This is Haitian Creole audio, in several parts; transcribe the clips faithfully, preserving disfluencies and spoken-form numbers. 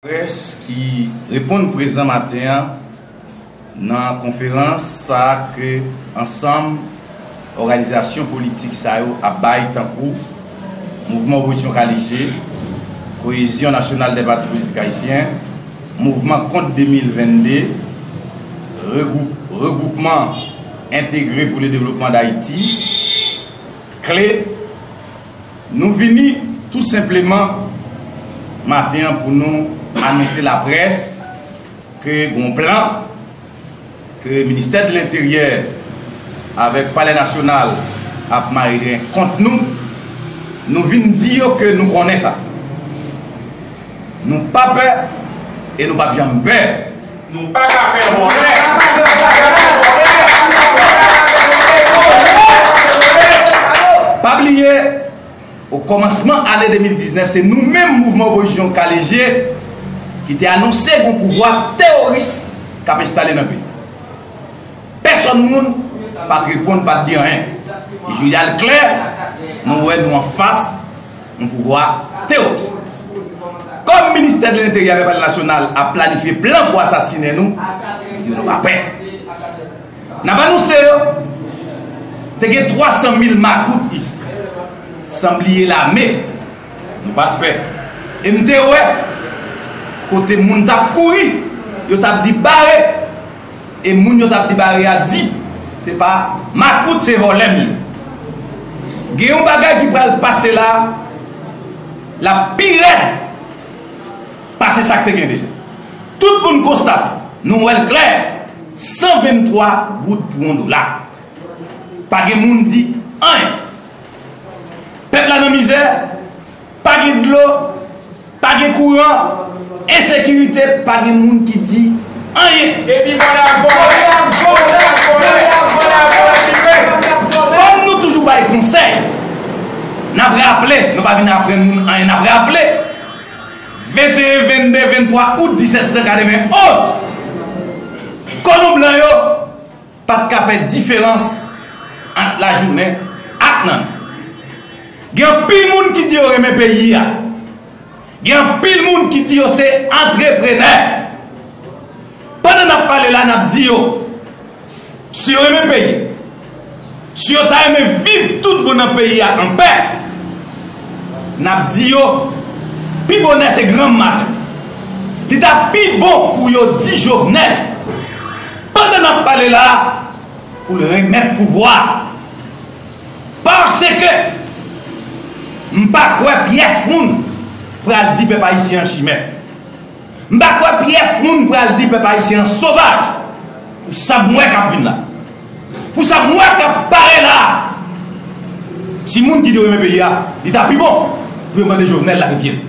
Laprès ki reponn prezan maten an nan konferans sa a ke ansanm òganizasyon politik sa yo ap bay, tankou Mouvman Opozisyon K D G, Cohésion Nationale des Partis Politiques Haïtiens, Mouvman Kont de mil vennde, Regwoup-, Regroupement Intégré pour le Développement d'Haïti, kle, nou vini tou senpleman maten an pou nou anonse laprès ke gon plan ke Ministè de Lenteryè avèk Palè Nasyonal ap mare kont nou. Nou vin di yo ke nou konnen sa. Nou pa pè e nou p ap janm pè. Nou pa ka fè vòlè. Pa bliye, o kòmansman ane de mil diznèf, se nou menm mouvman opozisyon K D G ki te anonse gon pouvwa teworis k ap enstale nan peyi. Pèsòn moun pa t reponn, pa t di anyen. E jodi a l klè, nou wè nou anfas yon pouvwa teworis. Kòm Ministè de Lenteryè avèk Palè Nasyonal ap planifye plan pou asasinen nou, yo nou pa pè. N ap anonse yo, te gen twa san mil makout isi, san bliye lame. Nou pa t pè. E m te wè kote moun t ap kouri, yo t ap di bare. E moun yo t ap di bare a di, se pa makout, se vòlè m ye. Gen yon bagay ki pral pase la, l ap pi rèd pase sa k te gen deja. Tout moun konstate, nou wè l klè, san venntwa goud pou yon dola. Pa gen moun di anyen. Pèp la nan mizè, pa gen dlo, pa gen kouran, ensekirite, pa gen moun ki di anyen. Depi vòlè ap vòlè, vòlè ap vòlè, vòlè ap vòlè pi red. Kòm nou toujou bay konsèy, n ap raple, nou pa vin aprann moun anyen, n ap raple, venteyen, vennde, venntwa out disèt san katrevenn onz, kolon blan yo pa t ka fè diferans ant lajounen ak nann. Gen anpil moun ki di yo renmen peyi a. Gen anpil moun ki di yo se antreprenè. Pandan n ap pale la, n ap di yo, si yo renmen peyi, si yo ta renmen viv tout bon nan peyi a anpè, n ap di yo, pi bonè se granm maten. Li ta pi bon pou yo di Jovenel, pandan n ap pale la, pou l remèt pouvwa a. Paske m pa kwè pyès moun pral di pèp ayisyen an chimè. M pa kwè pyès moun pral di pèp ayisyen an sovaj pou sa m wè k ap vin la. Pou sa m wè k ap pare la. Timoun ki di yo renmen peyi a, li ta pi bon pou yo mande Jovenel lave pye l.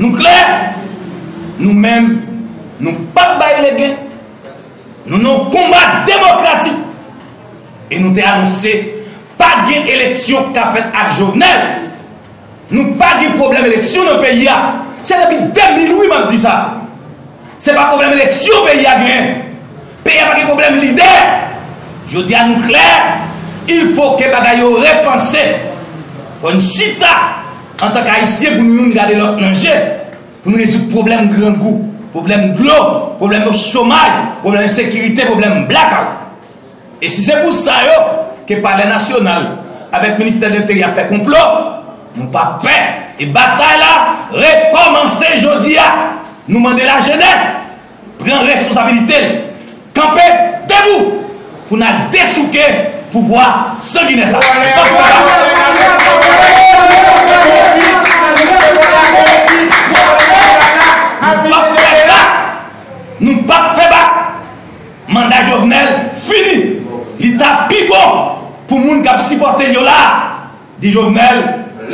Nou klè, nou menm, nou p ap bay legen. Nou nan yon konba demokratik. E nou te anonse pa gen eleksyon k ap fèt ak Jovenel. Nou pa gen pwoblèm eleksyon nan peyi a. Se depi de mil wi m ap di sa. Se pa pwoblèm eleksyon peyi a genyen. Peyi a pa gen pwoblèm lidè. Jodi a nou klè, il faut que bagay yo repanse. Fò n chita antanke Ayisyen pou nou youn gade lòt nan je. Pou n rezoud pwoblèm grangou, pwoblèm dlo, pwoblèm chomaj, pwoblèm ensekirite, pwoblèm blakawout. E si se pou sa yo ke Palè Nasyonal avèk Ministè de Lenteryè ap fè konplo, nou p ap pè. E batay la rekòmanse jodi a. Nou mande lajenès pran responsabilite l, kanpe debou pou n al desouke pouvwa sanginè sa. Nou p ap fè bak. Nou p ap fè bak. Manda Jovenel fini. Li ta pi bon pou moun k ap sipòte l yo la. Di Jovenel,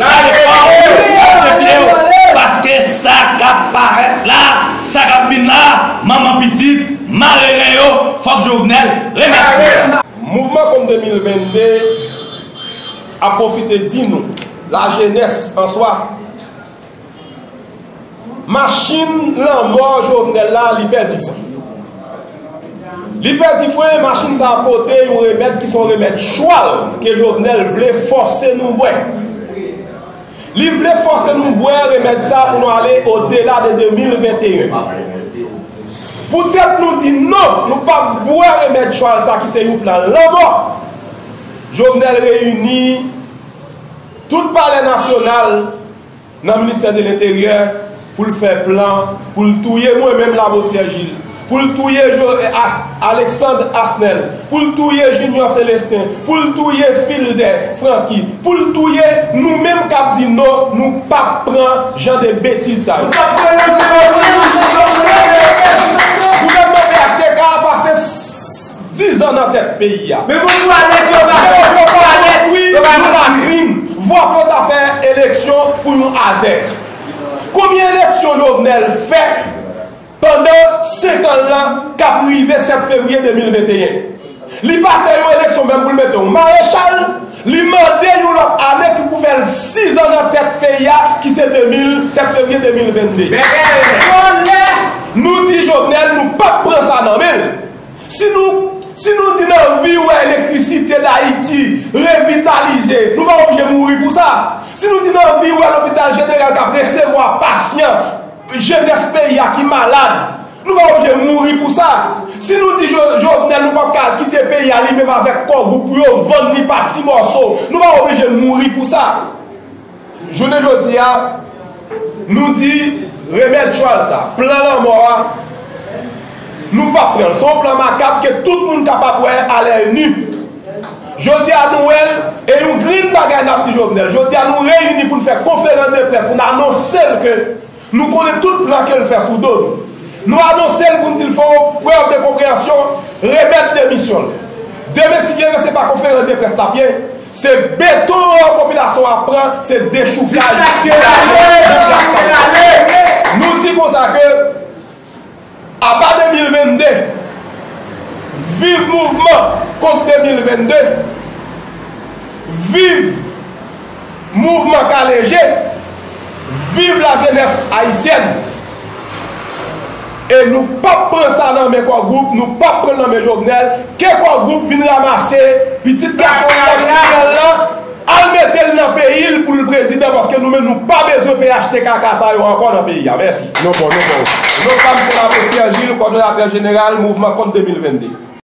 lave kò w, pase pye w, paske sa k ap parèt la, sa k ap vin la, manman pitit, mare ren yo, fòk Jovenel remèt pouvwa. Mouvman Kont de mil vennde ap pwofite di nou, lajenès an swa, machin lanmò Jovenel la, li pèdi fren. Li pèdi fren, machin sa a pote yon remèd ki se yon remèd chwal ke Jovenel vle fòse nou bwè. Li vle fòse nou bwè remèd sa pou nou ale odela de de mil venteyen. Poutèt nou di non, nou p ap bwè remèd chwal sa ki se yon plan lanmò. Jovenel reyini tout palè nasyonal nan ministè de lenteryè pou l fè plan pou l touye mwen menm Labossière Gilles, pou l touye Alexandre Asnel, pou l touye Junior Celestin, pou l touye Filde Francky, pou l touye nou menm k ap di non, nou p ap pran jan de betiz sa yo. Gouvènman P H T K a pase dizan nan tèt peyi a. Men pou nou ale, yo pa ale, wi, nou latrin. Vwa pou yo ta fè eleksyon pou nou azèk. Konbyen eleksyon Jovenel fè pandan senk an l la k ap rive sèt fevriye de mil venteyen? Li pa fè yon eleksyon menm pou l mete yon marechal. Li mande yon lòt ane ki pou fè l sizan nan tèt peyi a, ki se de mil, sèt fevriye de mil vennde. Vòlè! Nou di Jovenel, nou p ap pran sa nan men l. Si nou, si nou di n anvi wè elektrisite Dayiti revitalize, nou pa oblije mouri pou sa. Si nou di n anvi wè lopital jeneral k ap resevwa pasyan, jenès peyi a ki malad, nou pa oblije mouri pou sa. Si nou di Jo- Jovenel, nou p ap ka kite peyi a li menm avèk Kò Gwoup pou yo vann li pa ti mòso, nou pa oblije mouri pou sa. Jounen jodi a, nou di remèd chwal sa, plan lanmò a, nou p ap pran l. Se yon plan makab ke tout moun kapab wè alèni. Jodi a nou wè l, e yon grenn bagay n ap di Jovenel. Jodi a nou reyini pou n fè konferans de près, pou n anonse l ke nou konnen tout plan ke l fè sou do nou. Nou anonse l pou n di l fè yon prèv de konpreyansyon, remèt demisyon l. Demen, si Dye vle, se pa konferans de près l ap ye, se beton an popilasyon an ap pran, se dechoukaj. Nou di konsa ke apa de mil vennde, viv mouvman kont de mil vennde, viv mouvman Kaleje, viv lajenès ayisyèn. E nou p ap pran sa nan men Kò Gwoup, nou p ap pran l nan men Jovenel. Ke Kò Gwoup vin ranmase pitit gason l la, kriminèl la, al mete l nan peyi l pou l prezidan, paske nou menm nou pa bezwen P H T K K sa yo ankò nan peyi a. Mèsi. Non pa m se Labossière Gilles, kòdonatè jeneral mouvman kont de mil vennde.